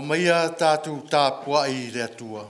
Aumaia tatou tapuai i le Atua.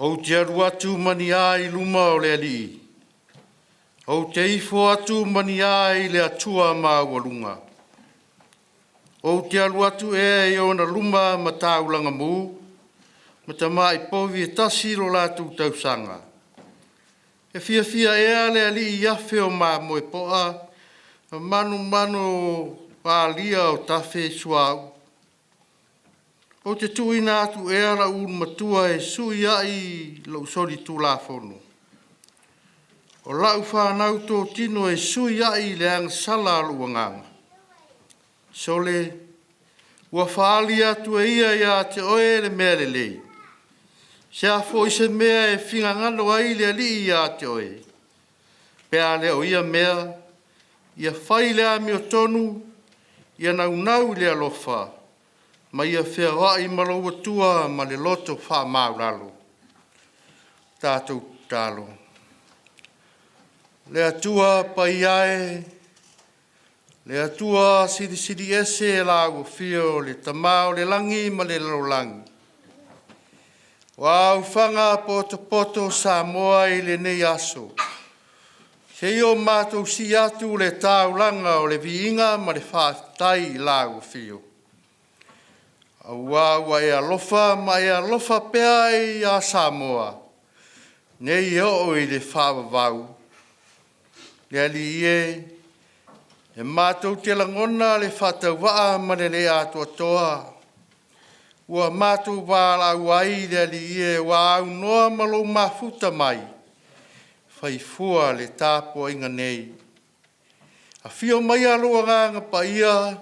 Ou te alu atu ma ni a i luma o le Alii, ou te ifo atu ma ni a i le Atua maualuga. Ou te alu atu ea i ona luma ma taulaga mu ma tamai povi e tasi lo latou tausaga? E fiafia ea le Alii i afe o mamoe poa ma manumanu o alia o tafe suauu? Ou te tuuina atu ea lou ulumatua e sui ai lou solitulafono, o lau fanau totino e sui ai le agasala a lou agaga? Sole, ua faali atu e ia ia te oe le mea lelei. Se a foi se mea e finagalo ai le Alii ia te oe, pe a le o ia mea, ia fai le amiotonu, ia naunau i le alofa, ma ia feoai ma lou Atua ma le loto faamaualalo. Tatou tatalo. Le Atua Paia e, le Atua Silisili Ese Lau Afio le Tama o le lagi ma le lalolagi, o a ufaga potopoto Samoa i lenei aso, seia o matou sii atu le taulaga o le viiga ma le faafetai i Lau Afio, aua ua e alofa ma e alofa pea ia Samoa nei e oo i le faavavau. Le Alii e, e matou te lagona le faatauvaa ma le le atoatoa ua matou valaau ai, le Alii e, ua aunoa ma lou mafuta mai, fai fua le tapuaiga nei. Afio maia lou Agaga Paia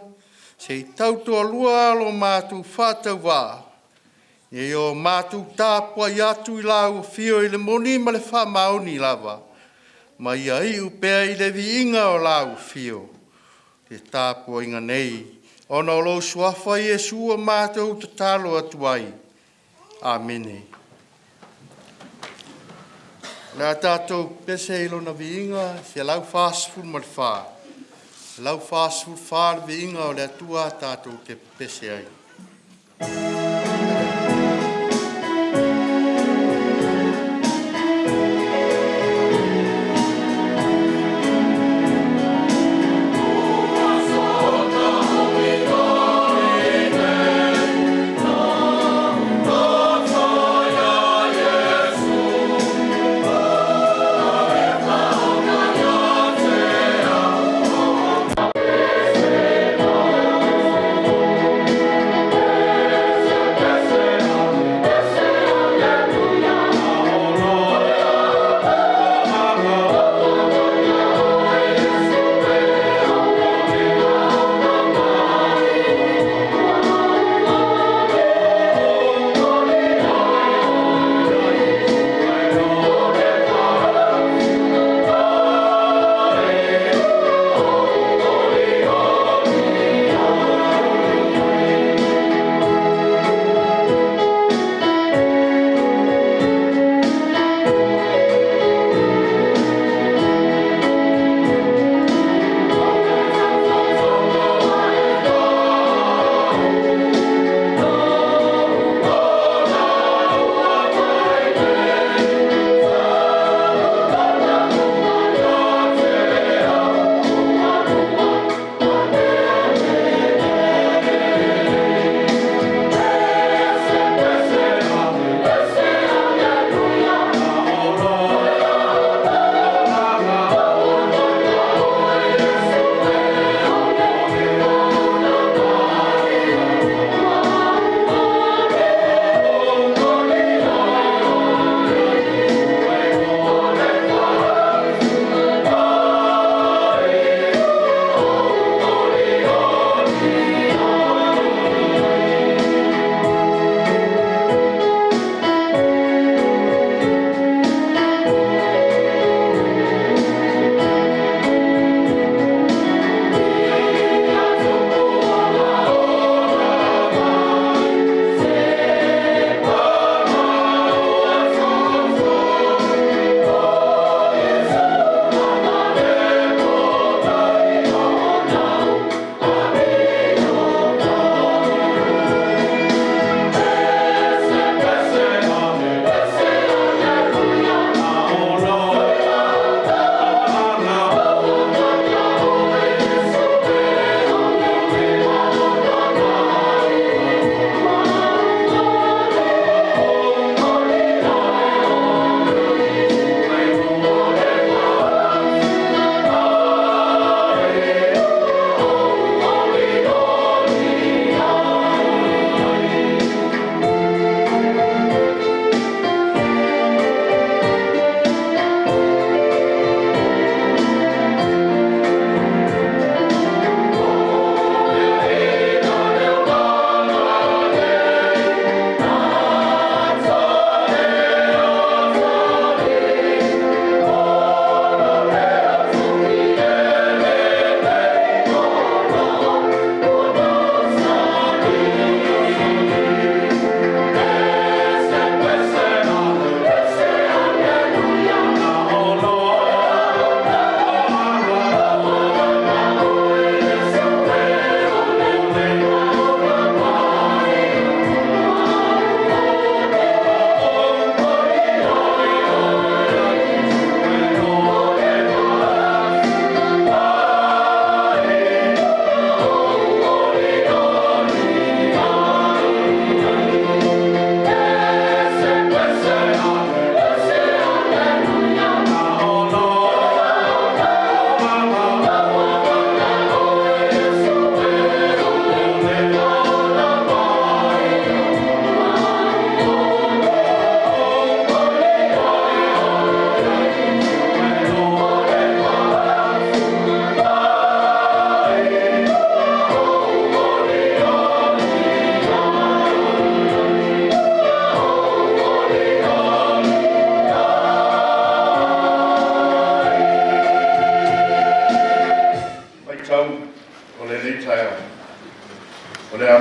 se i tautoalua lo matou faatauvaa ina ia matou tapuai atu i lau afio i le moni ma le faamaoni lava, ma ia iu pea i le viiga o lau afio le tapuaiga nei, ona o lou suafa Iesu ua matou tatalo atu ai. Amene. O le a tatou pese i lona viiga e 144, 144 le viiga o le Atua tatou te pepese ai.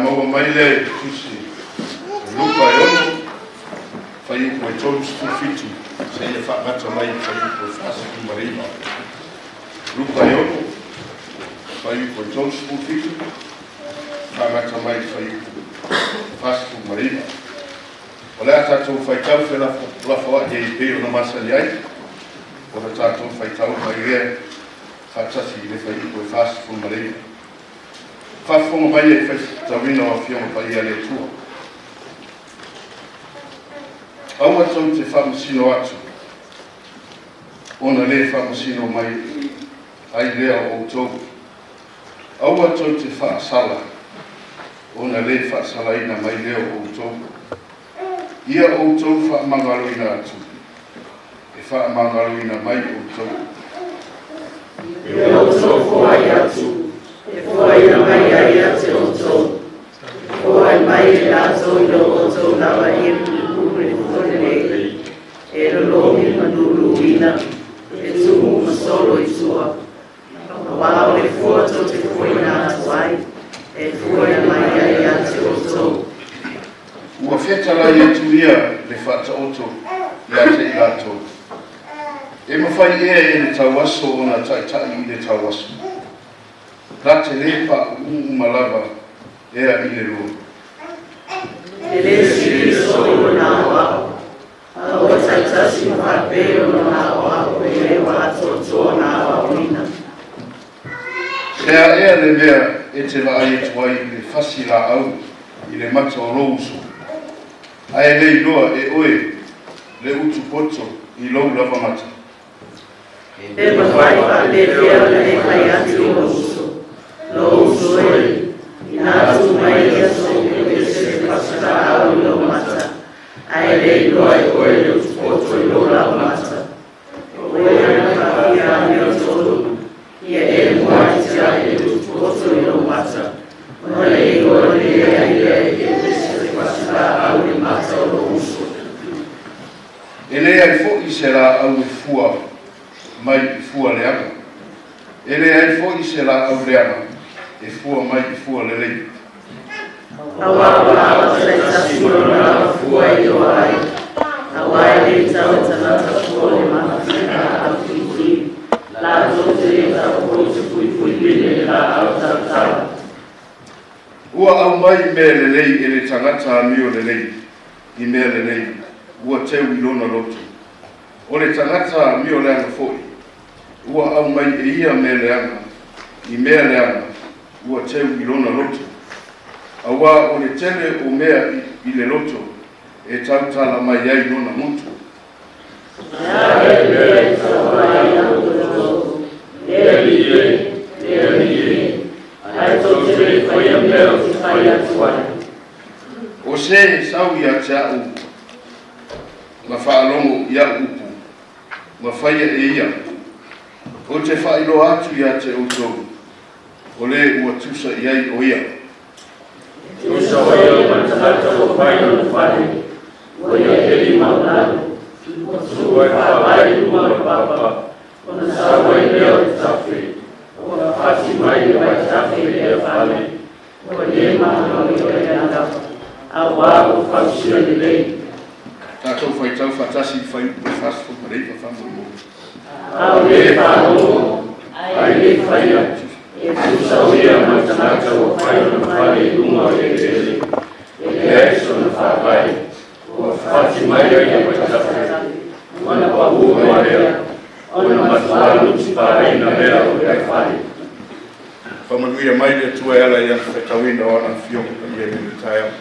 maua mai lea i le Tusi o Luka e 6, fuaiupu e 37 seia faagata mai i le fuaiupu e 49. Luka e 6, fuaiupu e 37, faagata mai i le fuaiupu 49. O le a tatou faitau felafolafoai ai e pei ona masani ai, ona tatou faitau mai lea faatasi i le fuaiupu e 49. Faafofoga mai le faitauina o Afioga Paia a le Atua. Aua tou te faamasino atu, ona le faamasino mai ai lea o outou. Aua tou te faasala, ona le faasalaina mai lea o outou. Ia outou faamagaloina atu, e faamagaloina mai outou. Ia outou foai atu, e foaina mai ai ia te outou. Foai mai e latou i lo outou lava ia puipui le toto lelei, e lologi ma luluina, e tumu ma solo i tua. Auā o le fua tou te fuaina atu ai, e fuaina mai ai ia te outou. Ua fetalai atu ia le Faataoto ia te i latou. E mafai ea e le tauaso ona taitai i le tauaso? Na te le pauu uma lava ea i le lua? E le sili le so'o i lona aoao, a ua taitasi ma faapei o lona aoao e le ua atoatoa ona aoaoina. O le a ea le mea e te vaai atu ai i le fasi laau i le mata o lou uso, ae le iloa e oe le utu poto i lou lava mata? E mafai faapefea ona e fai atu i lou uso, lou uso e, inā tuu mai ia so'u e ese le fasi laau i lou mata, ae le iloa e oe le utu poto i lou lava mata. O oe ana faafia amiotonu, ia e muai tiai le utu poto i lou mata, ona le iloa lelei ai lea e ese le fasi laau i le mata o lou uso. E leai foi se laau e fua mai i fua leaga. E leai foi se laau leaga e fua mai i fua lelei. Auā o laau taitasi ma lona lava fua e iloa ai. Auā e le tau e tagata fua o le mata i le laau fuifui. Latou te le tau foi te fuifui pine i le laau tautala. Ua aumai mea lelei e le tagata amio lelei i mea lelei ua teu i lona loto. O le tagata amio leaga foi, ua aumai e ia mea leaga i mea leaga ua teu i lona loto. Auā o le tele o mea i le loto e tautala mai ai lona gutu. Le mea e tau ai au outou, le Alii e, le Alii e, ae tou te le faia mea ou te fai atu ai. O se e sau ia te a'u ma faalogo i a'u upu, ma faia e ia, ou te faailoa atu ia te outou, o le ua tusa i ai o ia. Tusa o ia ma le tagata ua fai lona fale, ua ia heli maulalo, ua tu ai faavae i luga o le papa, ona sau ai lea o le tafe, ua fati mai le vaitafe i lea fale, ua le maaloiloa lava, auā ua fausia lelei. Tatou faitau faatasi i fuaiupu e 49 faamolemole. A o le faalogo, ae le faia, e tusa o ia ma le tagata ua fai lona fale i luga o le eleele, e leai sona faavae, ua fati mai ai le vaitafe, ona pau ai lea, ona matua lutipaina lea o lea fale. Faamanuia mai le Atua e ala i ana faitauina o ana afioga paia i le taeao.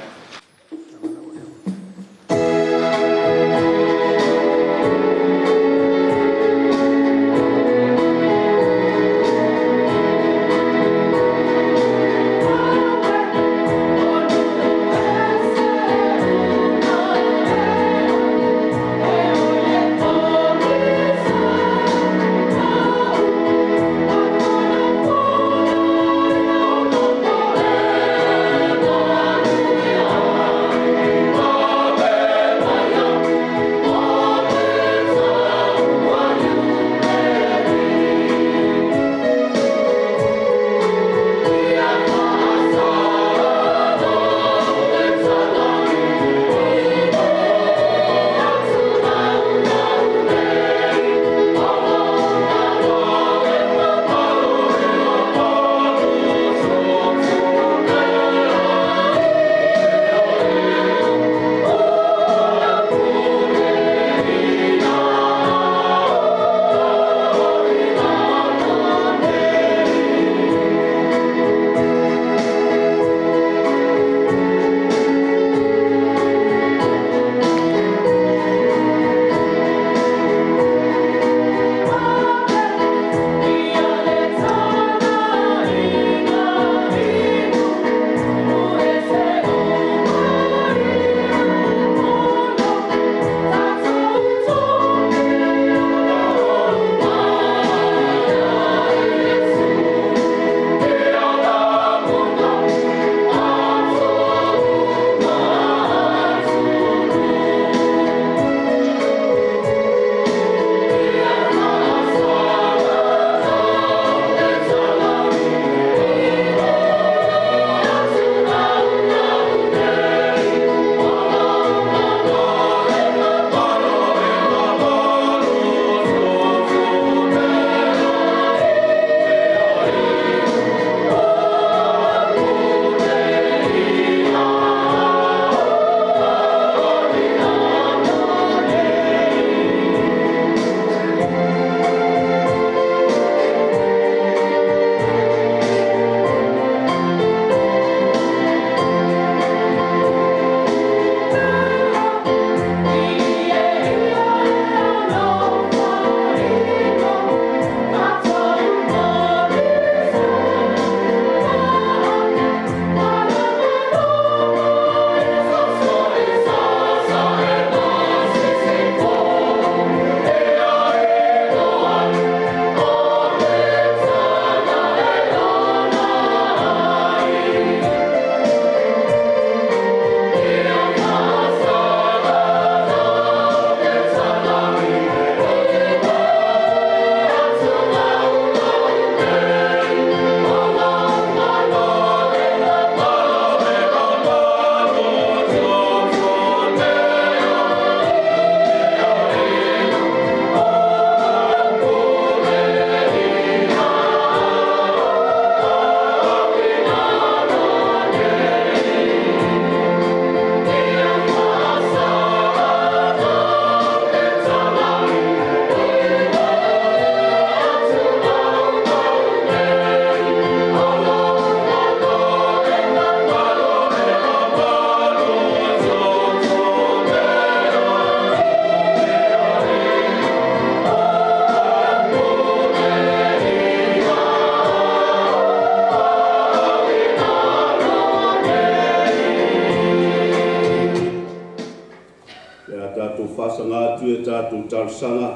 Le a tatou faasaga atu i a tatou talosaga,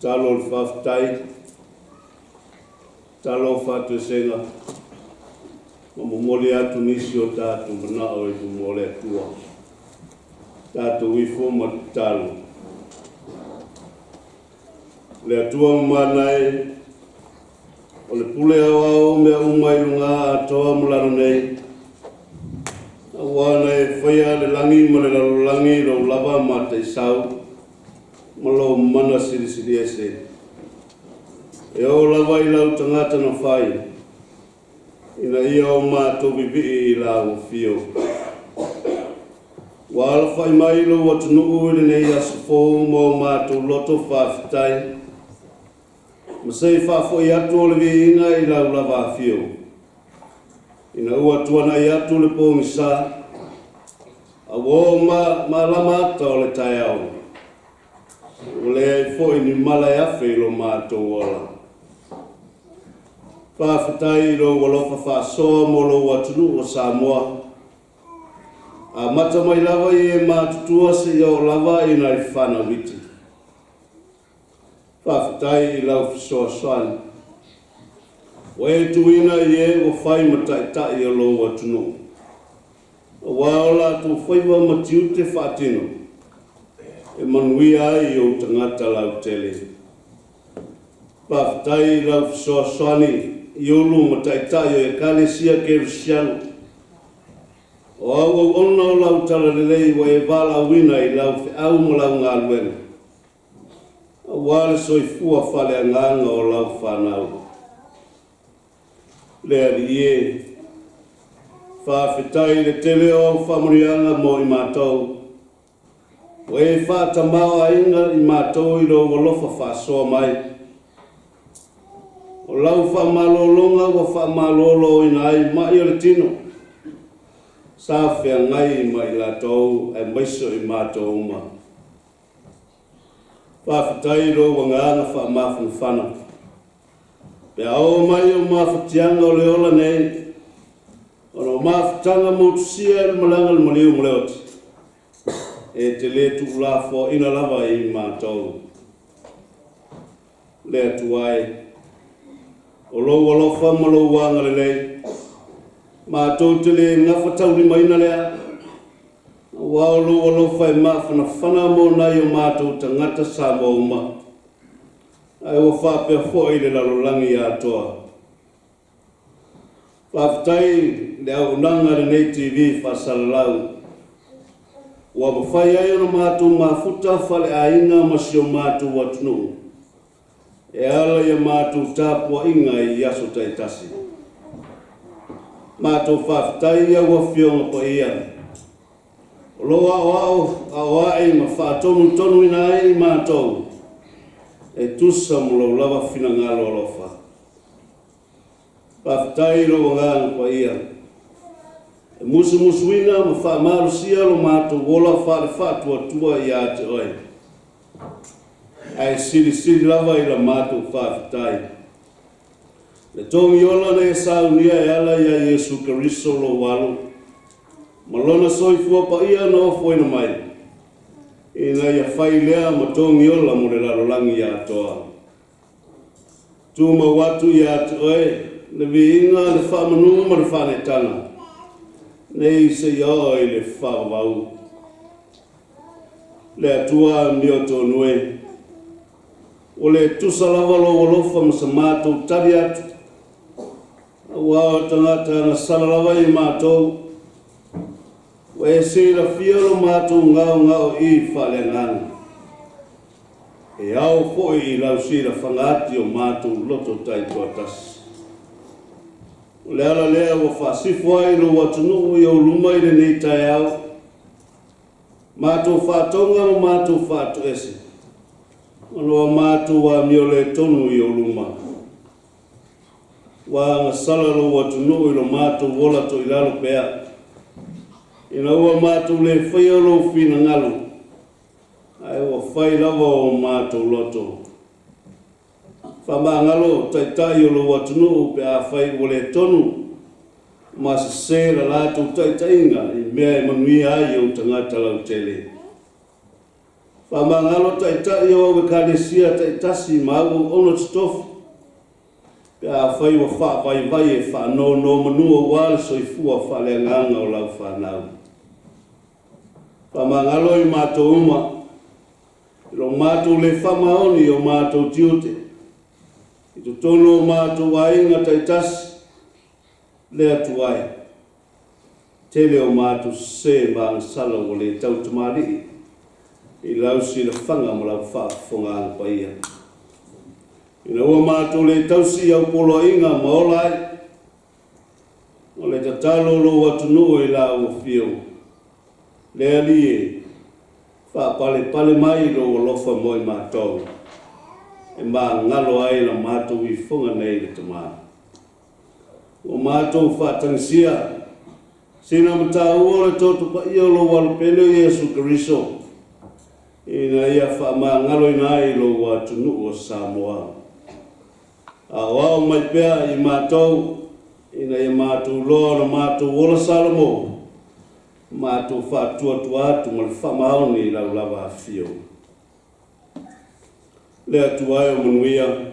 tatalo o le faafetai, tatalo o faatoesega, ma momoli atu nisi o tatou manao i luma o le Atua. Tatou ifo ma tatalo. Le Atua mamana e, o le pule aoao o mea uma i luga atoa ma lalo nei, auā na e faia le lagi ma le lalolagi i lou lava mataisau ma lou mana silisili ese. E oo lava i lau tagata na fai, ina ia o matou vivii i lau afio. Ua alafai mai lou atunuu i lenei aso fou ma o matou loto faafetai, ma se i faafoi atu o le viiga i lau lava afio. Ina ua tuanai atu le pogisa, a ua oo ma malama ata o le taeao, ua leai foi ni mala e afe i lo matou ola. Faafetai i lou alofa faasoa mo lou atunuu o Samoa, amata mai lava i e matutua seia oo lava i nai fanau iti. Faafetai i lau fesoasoani ua e tuuina i e ua fai ma taitai o lou atunuu, auā o latou faiva ma tiute faatino e manuia ai ou tagata lautele. Faafetai i lau fesoasoani i ulu ma taitai o Ekalesia Kerisiano, o au auauna o lau talalelei ua e valaauina i lau feau ma lau galuega, auā le soifua faaleagaga o lau fanau. Le Alii e, faafetai i le tele o au faamanuiaga mo i matou, ua e faatamaoaiga i matou i lou alofa faasoa mai. O lau faamalologa ua faamaloloina ai ma'i o le tino, sa feagai ma i latou aemaise o i matou uma. Faafetai i lou agaga faamafanafana, pe a oo mai o mafatiaga o le ola nei, ona o mafutaga motusia i le malaga a le maliu ma le oti, e te lē tuulafoaina lava i matou. Le Atua e, o lou alofa ma lou agalelei, matou te lē gafataulimaina lea, auā o lou alofa e mafanafana mo nai o matou tagata Samoa uma, ae ua faapea foi le lalolagi atoa. Faafetai le auaunaga a lenei TV faasalalau, ua mafai ai ona matou mafuta faleaiga ma si o matou atunuu e ala i a matou tapuaiga i aso taitasi. Matou faafetai i au Afioga Paia, o lo o aoao aoai ma faatonutonuina ai i matou e tusa ma lou lava finagalo alofa. Faafetai i lou Agaga Paia, e musumusuina ma faamalosia lo matou ola faale-faatuatua ia te oe, ae silisili lava i la matou faafetai le togi ola na e saunia e ala iā Iesu Keriso lou Alo ma lona soifua paia na ofoina mai, ina ia fai lea ma togi ola mo le lalolagi atoa. Tumau atu ia te oe le viiga, le faamanu ma le faaneetaga, nei seia oo i le faavavau. Le Atua amiotonu e, ua le tusa lava lou alofa ma sa matou tali atu, auā o tagata agasala lava i matou, ua e silafia lo matou gaogaoii faaleagaga. E ao foi i lau silafaga ati o matou loto taitoatasi. O le ala lea ua faasifo ai lou atunuu i ou luma i lenei taeao, matou faatoga ma matou faatoese, ona ua matou amio le tonu i ou luma. Ua agasala lou atunuu i lo matou ola toilalo pea, ina ua matou le faia lou finagalo, ae ua fai lava o matou loto. Faamagalo taitai o lou atunuu pe afai ua le tonu. Ma sesē la latou taʻitaʻiga i mea e manuia ai ou tagata lautele. Faamagalo taʻitaʻi o au Ekalesia taitasi ma au auauna totofi, pe afai ua faavaivai e faanonomanu auā le soifua faaleagaga o lau fanau. Faamagalo i matou uma i lo matou le faamaoni i o matou tiute i totonu o matou aiga taitasi, Le Atua e, tele o matou sesē ma agasala ua le tau tamalii i lau silafaga ma lau faafofogaaga paia. Ina ua matou le tausi i au poloaiga ma ola ai, o le tatalo o lou atunuu i lau afio, Le Alii e, faapalepale mai lou alofa mo i matou, e magalo ai la matou ifoga nei le Tama. Ua matou faatagisia sina mataua o le toto paia o lou Alo pele o Iesu Keriso, ina ia faamagaloina ai lou atunuu o Samoa. Aoao mai pea i matou, ina ia matou loa ona matou ola Salomo, matou faatuatua atu ma le faamaoni i lau lava afio. Le Atua e o manuia,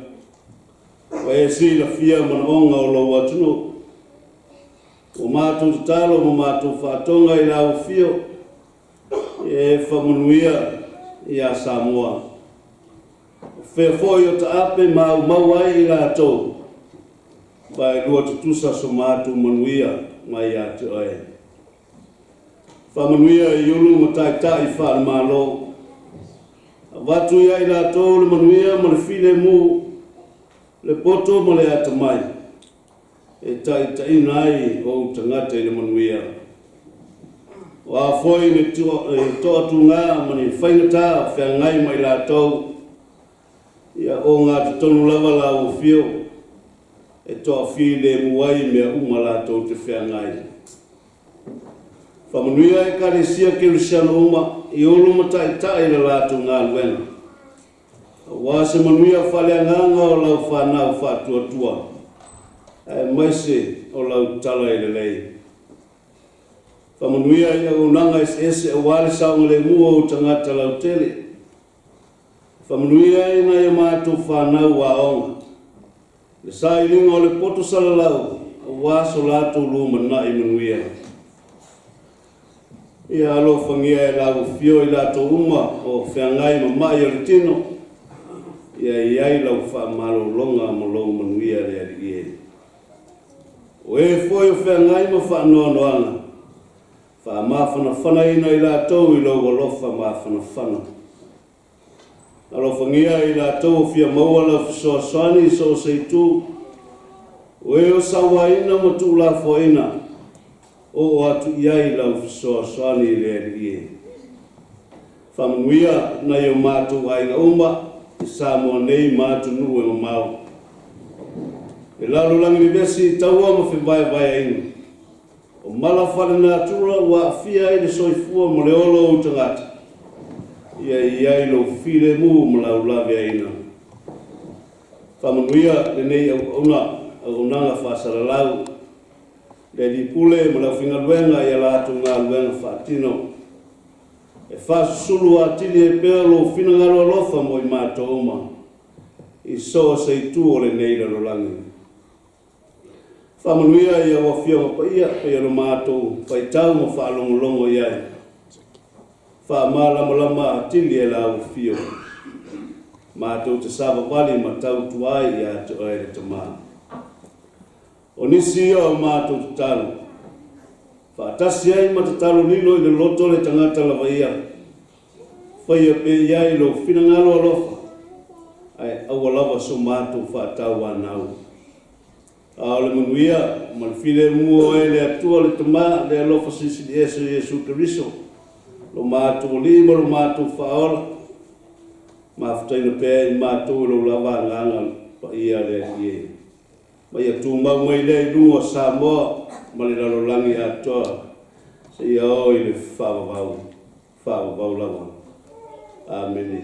ua e silafia manaoga o lou atunuu. Ua matou tatalo ma matou faatoga i lau afio, ia e faamanuia iā Samoa. O fea foi o taape maumau ai i latou, vaelua tutusa so matou manuia mai ia te oe. Faamanuia i ulu ma taitai faale-Malo. Avatu ia i latou le manuia ma le filemu, le poto ma le atamai, e taitaiina ai ou tagata i le manuia. O a foi ni toatuga ma ni faigata o feagai ma i latou, ia ogatotonu lava lau afio e toafilemu ai mea uma latou te feagai. Faamanuia Ekalesia Kerisiano uma i ulu ma taitai le latou galuega, aua se manuia faaleagaga o lau fanau faatuatua, aemaise o lau tala i lelei. Faamanuia i auaunaga eseese aua le saogalemu o ou tagata lautele. Faamanuia i nai a matou fanau aoga, le sailiga o le poto salalau aua so latou lumanai manuia. Ia alofagia e lau afio i latou uma o feagai ma ma'i o le tino, ia i ai lau faamalologa ma lou manuia le Alii e. O e foi o feagai ma faanoanoaga, faamafanafanaina i latou i lou alofa mafanafana. Alofagia i latou o fia maua lau fesoasoani i so o se itu, o e o sauaina ma tuulafoaina, oo atu i ai lau fesoasoani i le Alii e. Faamanuia nai o matou aiga uma i Samoa nei ma atunuu e mamao. Le lalolagi vevesi i taua ma fevaevaeaina, O mala faalenatura ua aafia ai le soifua ma le ola o ou tagata, ia i ai lou filemu ma lau laveaiina. Faamanuia lenei auauna, auaunaga faasalalau, le Alii Pule ma le aufaigaluega i a latou galuega faatino. E faasusulu atili ai pea lou finagalo alofa mo i matou uma i so o se itu o lenei lalolagi. Faamanuia i au Afioga Paia pei ona matou faitau ma faalogologo i ai. Faamalamalama atili e lau Afio. Matou te savavali ma tautua ai ia te Oe le Tama. O nisi ia o matou tatalo. Faatasi ai ma tatalo lilo i le loto le tagata lava ia. Faia pea i ai lou finagalo alofa, ae aua lava so matou faatauanau. A o le manuia ma le filemu o Oe le Atua le Tama, le alofa Silisili Ese o Iesu Keriso, lo matou Alii ma lo matou Faaola, mafutaina pea i matou e lou lava Agaga Paia le Alii e. Ma ia tumau mai lea i luga o Samoa ma le lalolagi atoa seia oo i le faavavau. Faavavau lava. Amene.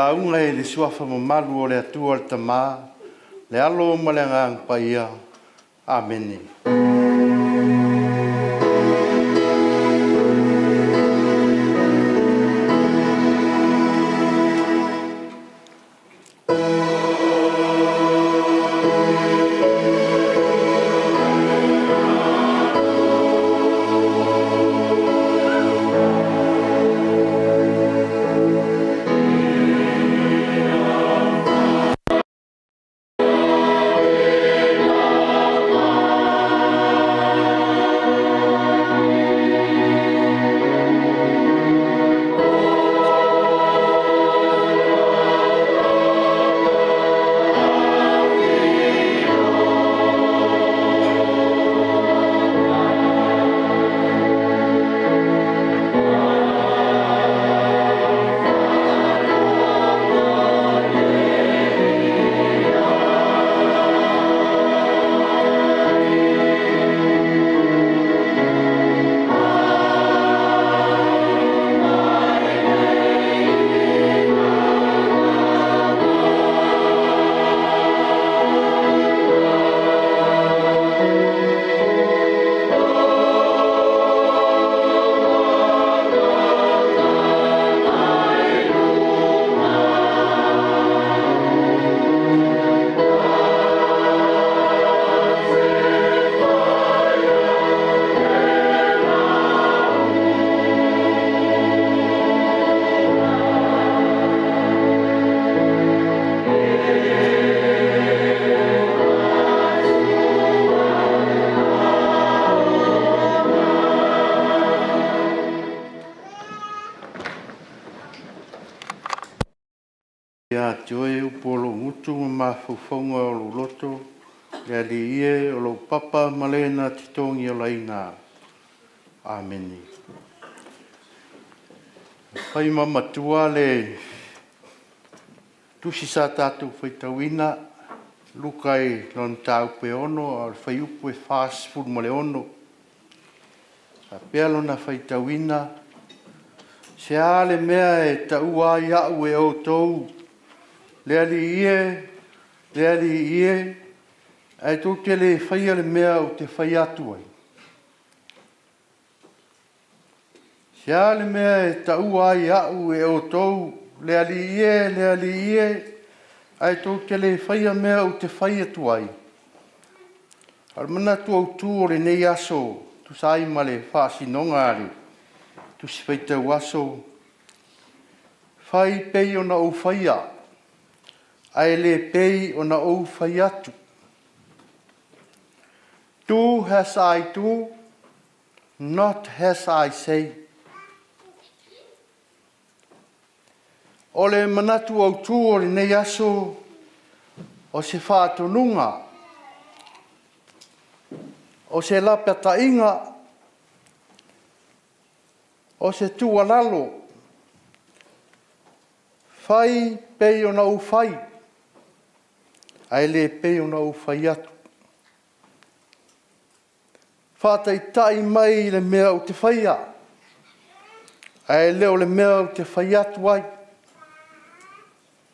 lauga i le Suafa mamalu o le Atua le Tama, le Alo ma le Agaga Paia. Amene. Ia te oe upu o lou gutu ma mafaufauga o lou loto, le Alii e, o lou papa ma le na te togiolaina. Amene. Fai ma matua le tusi sa tatou faitauina, Luka i lona mataupu e 6, a o le fuaiupu e 46. Faapea lona faitauina, Se a le mea e taua ai au e outou, le Alii e, le Alii e, ae tou te le faia le mea ou te fai atu ai? Se a le mea e taua ai au e outou, le Alii e, le Alii e, ae tou te le faia mea ou te fai atu ai? A o le manatu autu o lenei aso, tusa ai ma le faasinoga a le Tusi Faitau Aso, fai pei ona ou faia, ae le pei ona ou fai atu. Do as I do, not as I say. O le manatu autu o lenei aso, o se faatonuga, o se lapataiga, o se tuualalo, fai pei ona ou fai, ae le pei ona ou fai atu. Faataitai mai i le mea ou te faia, ae le o le mea ou te fai atu ai,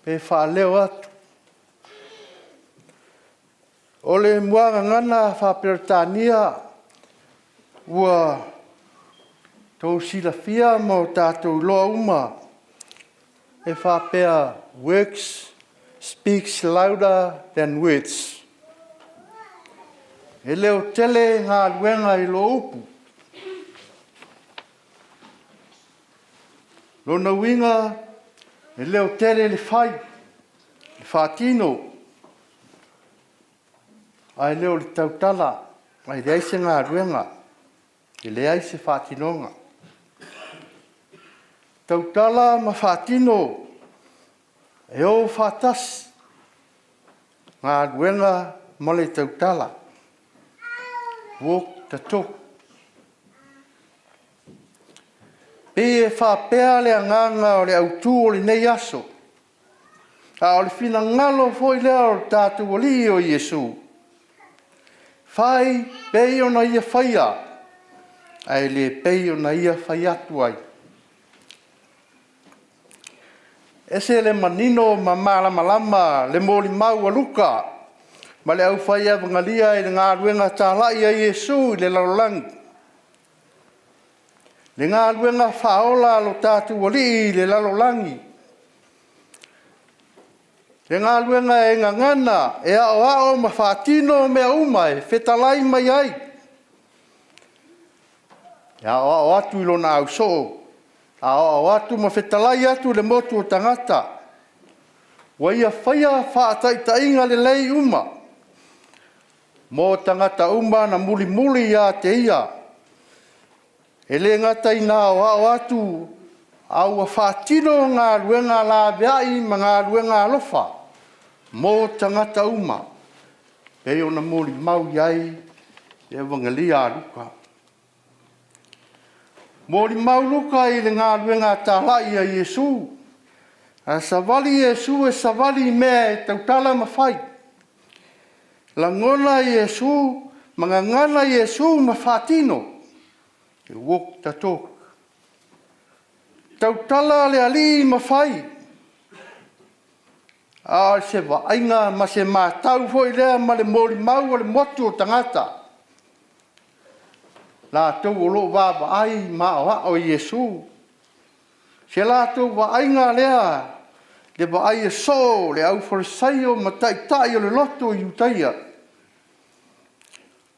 pe faaleo atu. O le muagagana faa-Peretania ua outou silafia ma o tatou iloa uma, e faapea, works speaks louder than words. E leo tele galuega i lo upu. Lona uiga, e leo tele le fai, le faatino, ae le o le tautala, ae leai se galuega, e leai se faatinoga. Tautala ma faatino, e o faatasi galuega ma le tautala. Walk the talk. Pei e faapea le agaga o le autu o lenei aso, a o le finagalo foi lea o le tatou Alii o Iesu, fai pei ona Ia faia, ae le pei ona Ia fai atu ai. Ese le manino ma malamalama le molimau a Luka ma le aufai-evagalia i le galuega talai a Iesu i le lalolagi, le galuega faaola a lo tatou Alii i le lalolagi, le galuega e gagana, e aoao ma faatino mea uma e fetalai mai ai, e aoao atu i lona ausoo, aoao atu ma fetalai atu i le motu o tagata, ua ia faia faataitaiga lelei uma mo tagata uma na mulimuli ia te ia. E le gata ina aoao atu, a ua faatino galuega laveai ma galuega alofa mo tagata uma, e pei ona molimau i ai le Evagalia a Luka. Molimau Luka i le galuega talai a Iesu, ae savali Iesu e savali i mea e tautala ma fai. Lagona Iesu ma gagana Iesu ma faatino, he walk the talk. Tautala le Alii ma fai, a o se vaaiga ma se matau foi lea ma le molimau a le motu o tagata, latou o lo o vaavaai ma aoao i Iesu. Se latou vaaiga lea, le vaai e soo le aufalesaio ma taitai o le lotu Iutaia,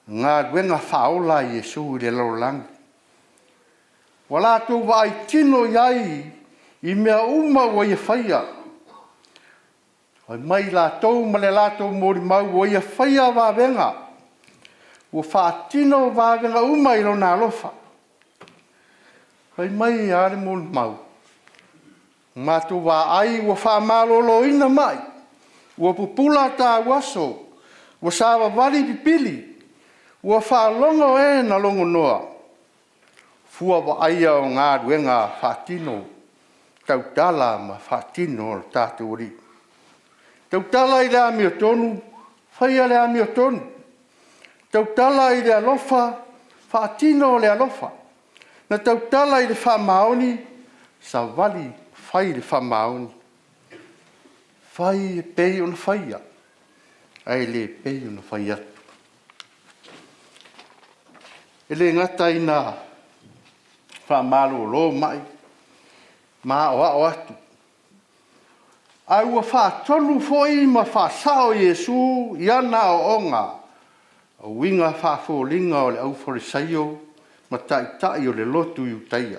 galuega faaola a Iesu i le lalolagi. Ua latou vaai tino i ai i mea uma ua Ia faia. Fai mai latou ma le latou molimau ua Ia faia vavega, ua faatino vavega uma i Lona alofa. Fai mai e a le molimau? Matou vaai ua faamaloloina mai, ua pupula tauaso, ua savavali pipili, ua faalogo e na logonoa, fua vaaia o galuega faatino tautala ma faatino a lo tatou Alii. Tautala i le amiotonu, faia le amiotonu. Tautala i le alofa, faatino le alofa. Na tautala i le faamaoni, savali fai le faamaoni. Fai e pei ona faia, ae le pei ona fai atu. E le gata ina faamalolo mai ma aoao atu, ae ua faatonu foi ma faasao Iesu i ana aoaoga, o uiga faafoliga o le aufalesaio ma taitai o le lotu Iutaia,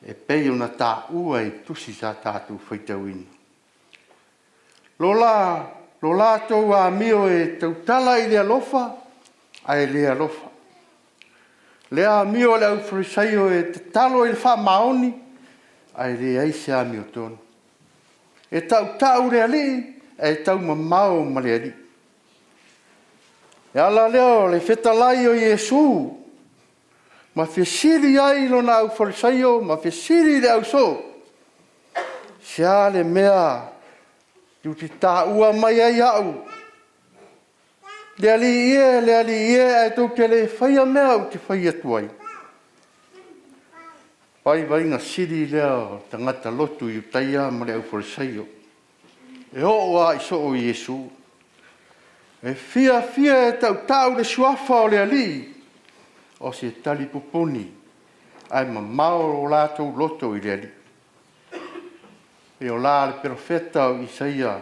e pei ona taua i tusi sa tatou faitauina. Lo latou amio e tautala i le alofa ae le alofa. Le amio a le aufalesaio e tatalo i le faamaoni ae leai se amiotonu. E tautau le Alii ae taumamao ma le Alii. O le ala lea o le fetalai o Iesu ma fesili ai lona aufalesaio ma fesili le ausoo, se a le mea tou te taua mai ai au, le Alii e, le Alii e, ae tou te le faia mea ou te fai atu ai? Vaivaiga sili lea o tagata lotu Iutaia ma le aufalesaio, e oo lava i soo o Iesu. E fiafia e tautau le suafa o le Alii, o se talipupuni, ae mamao lo latou loto i le Alii. E pei o la le perofeta o Isaia,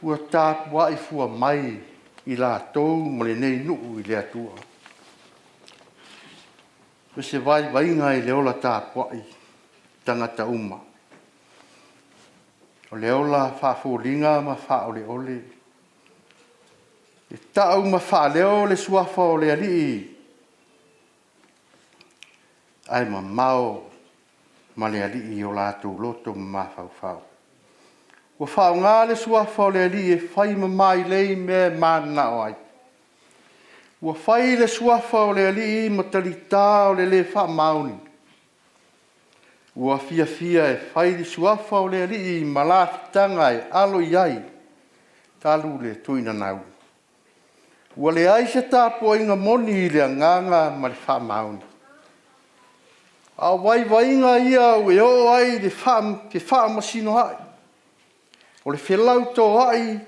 ua tapuai fua mai i latou ma lenei nuu i le Atua. O se vaivaiga i le ola tapuai tagata uma. O le ola faafoliga ma faaoleole. E tau ma faaleo le suafa o le Alii, ae mamao ma le Alii o latou loto ma mafaufau. Ua faaaoga le suafa o le Alii e fai ma mailei mea e mananao ai. Ua fai le suafa o le Alii ma talita o le le faamaoni. Ua fiafia e fai le suafa o le Alii ma lafitaga e alo i ai talu le tuinanau. Ua leai se tapuaiga moni i le agaga ma le faamaoni. A o vaivaiga ia ua e oo ai i le fefaamasinoai, o le felautoai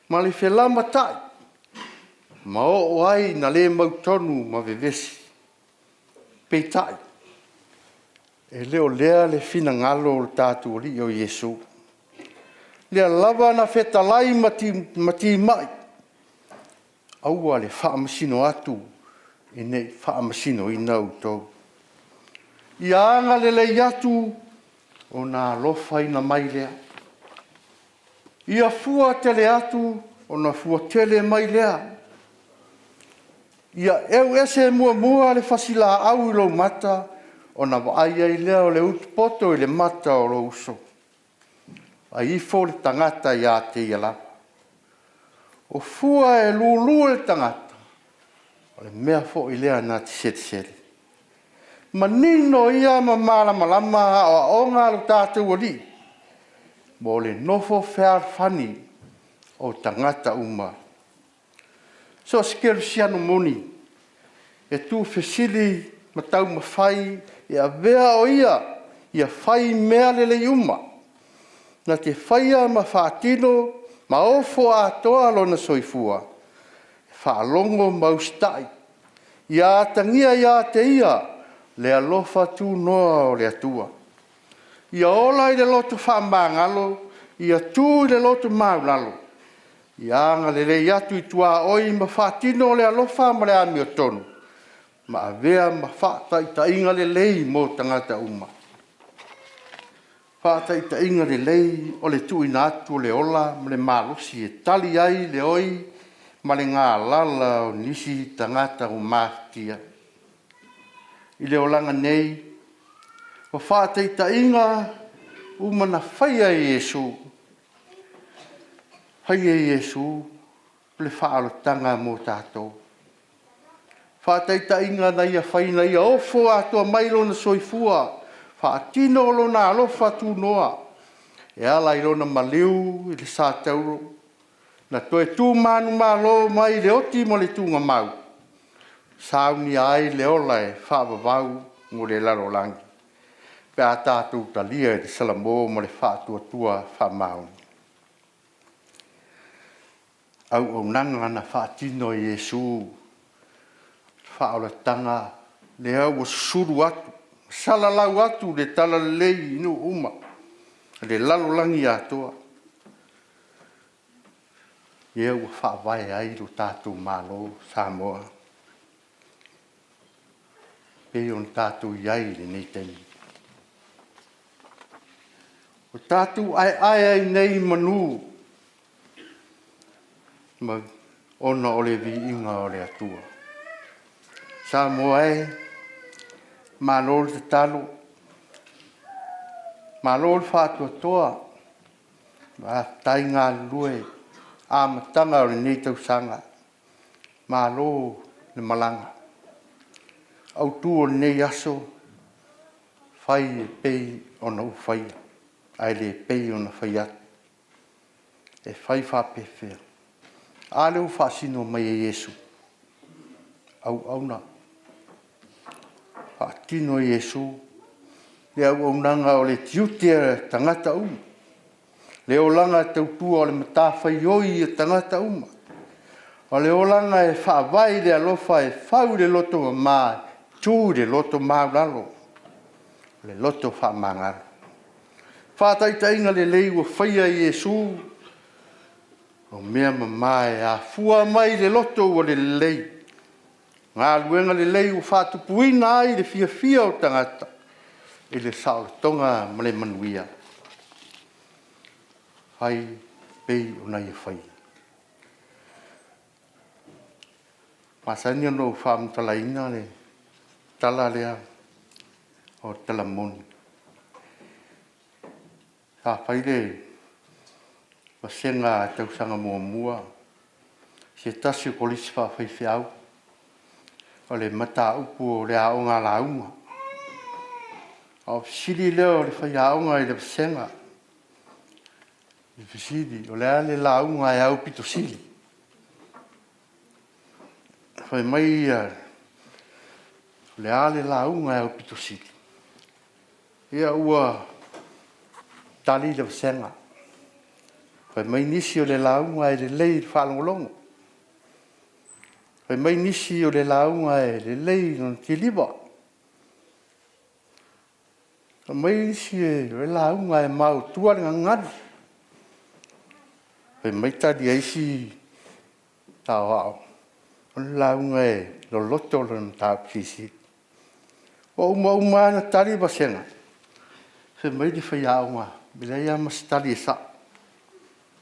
ma le felamatai, ma oo ai ina le mautonu ma vevesi. Peitai, e le o lea le finagalo o le tatou Alii o Iesu, lea lava na fetalai ma timai, aua le faamasino atu ne i faamasinoina outou. Ia agalelei atu ona alofaina mai lea. Ia fua tele atu ona fua tele mai lea. Ia eu ese muamua le fasilaau i lou mata, ona vaai ai lea o le utupoto i le mata o lou uso. Vaai ifo le tagata ia te ia lava. O fua e lulu e le tagata, o le mea foi lea na te selesele. Manino ia ma malamalama aoaoga a lo tatou Alii mo le nofo fealofani o tagata uma. So o se kerisiano moni e tuufesili ma taumafai e avea o ia ia fai mea lelei uma, na te faia ma faatino ma ofo atoa lona soifua, faalogo ma usitai, ia atagia ia te ia le alofa tunoa o le Atua. Ia ola i le loto faamagalo, ia tu i le loto maualalo, ia agalelei atu i tuaoi ma faatino le alofa ma le amiotonu, ma avea ma faataitaiga lelei mo tagata uma. Faataitaiga lelei o le tuuina atu o le ola ma le malosi e tali ai le oi ma le galala o nisi tagata ua mafatia. I le olaga nei, o faataitaiga uma na faia e Iesu, faia e Iesu le faaolataga mo tatou. Faataitaiga na Ia faia ina ia ofo atoa mai Lona soifua, faatino Lona alofa tunoa e ala i Lona maliu i le satauro, na toe tu manumalo mai i le oti ma le tuugamau, saunia ai le ola e faavavau mo le lalolagi, pe a tatou talia i le salamo ma le faatuatua faamaoni. Auaunaga na faatino e Iesu, faaolataga lea ua susulu atu, salalau atu le talalelei i nuu uma i le lalolagi atoa, lea ua faavae ai lo tatou Malo o Samoa, e pei ona tatou i ai i lenei taimi. Ua tatou aeae ai nei i manu ona o le viiga o le Atua. Samoa e, malo le tatalo, malo le faatoatoa, faafetai galulue i le amataga o lenei tausaga. Malo le malaga. O le autu o lenei aso, fai e pei ona ou faia, ae le pei ona fai atu. E fai faapefea? A lea ua faasino mai e Iesu, auauna, faatino e Iesu le auaunaga o le tiute o tagata uma, le olaga tautua o le matafaioi a tagata uma, o le olaga e faavae i le alofa, e fau i le loto mama, tu i le loto maualalo, o le loto faamagalo. Faataitaiga lelei ua faia e Iesu, o mea mama e afua mai le loto ua lelei, galuega lelei ua faatupuina ai le fiafia o tagata i le saolotoga ma le manuia. Fai pei ona Ia faia. E masani ona ou faamatalaina le tala lea, o le tala moni. Sa fai le vasega tausaga muamua i se tasi o kolisi faafaifeau, o le mataupu o le aoga lauga. Ona fesili lea o le faiaoga i le vasega, e fesili, o le a le lauga e aupito sili? Fai mai o le a le lauga e aupito sili? Ia ua tali le vasega. Fai mai nisi o le lauga e lelei i le faalogologo. Fai mai nisi o le lauga e lelei lona kiliva. Fai mai isi o le lauga e maotua le gagana. Fai mai tali a isi saoao, o le lauga e loloto lana mataupu silisili. Ua uma uma lava ona tali vasega, fai mai le faiaoga, e leai lava ma se tali e sao.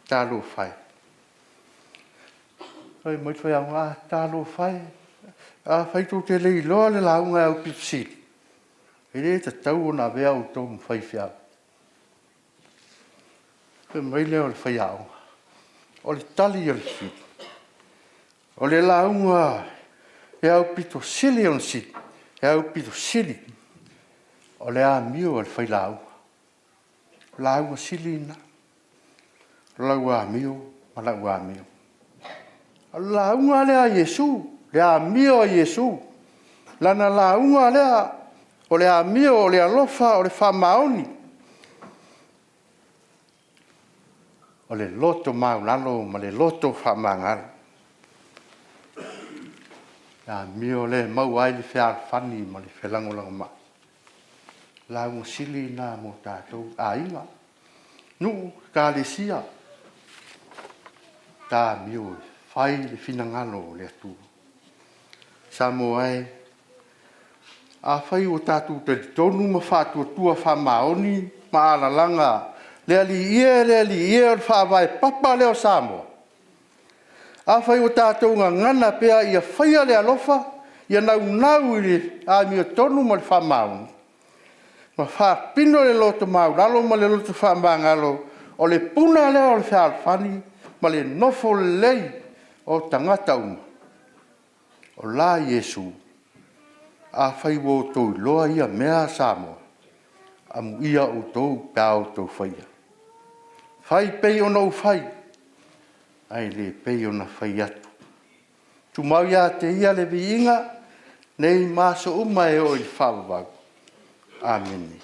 Talofa e. Fai mai le faiaoga, talofa e, afai tou te le iloa le lauga e aupito sili, e le tatau ona avea outou ma faifeau. Fai mai lea o le faiaoga, o le tali o le fesili, o le lauga e aupito sili ona sili, e aupito sili o le amio a le failauga. O le lauga sili lena, o lau amio ma lau amio. O le lauga lea a Iesu, le amio a Iesu, lana lauga lea o le amio o le alofa o le faamaoni, o le loto maualalo ma le loto faamagalo. O le amio lea e maua ai le fealofani ma le felagolagomai. O le lauga sili lena mo tatou, aiga, nuu, ekalesia, ta amio e fai le finagalo o le Atua. Samoa e, afai ua tatou talitonu ma faatuatua faamaoni ma alalaga le Alii e, le Alii e, o le faavae papa lea o Samoa. Afai ua tatou gagana pea ia faia le alofa, ia naunau i le amiotonu ma le faamaoni, ma faapino le loto maualalo ma le loto faamagalo, o le puna lea o le fealofani ma le nofo lelei o tagata uma. O la Iesu? Afai ua outou iloa ia mea Samoa, amuia outou pe a outou faia. Fai pei ona ou fai, ae le pei ona fai atu. Tumau ia te Ia le viiga nei ma aso uma e oo i le faavavau. Amene.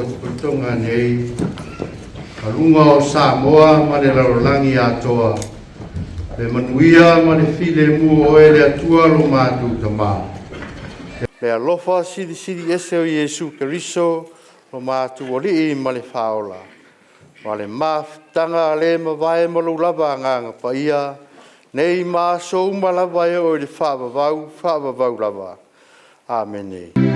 Faapotopotoga nei ma luga o Samoa ma le lalolagi atoa, le manuia ma le filemu o Oe le Atua lo matou Tamā. Le alofa silisili ese o Iesu Keriso lo matou Alii ma le Faaola, ma le mafutaga le mavae ma lou lava Agaga Paia, nei ma aso uma lava e oo i le faavavau, faavavau lava. Amene.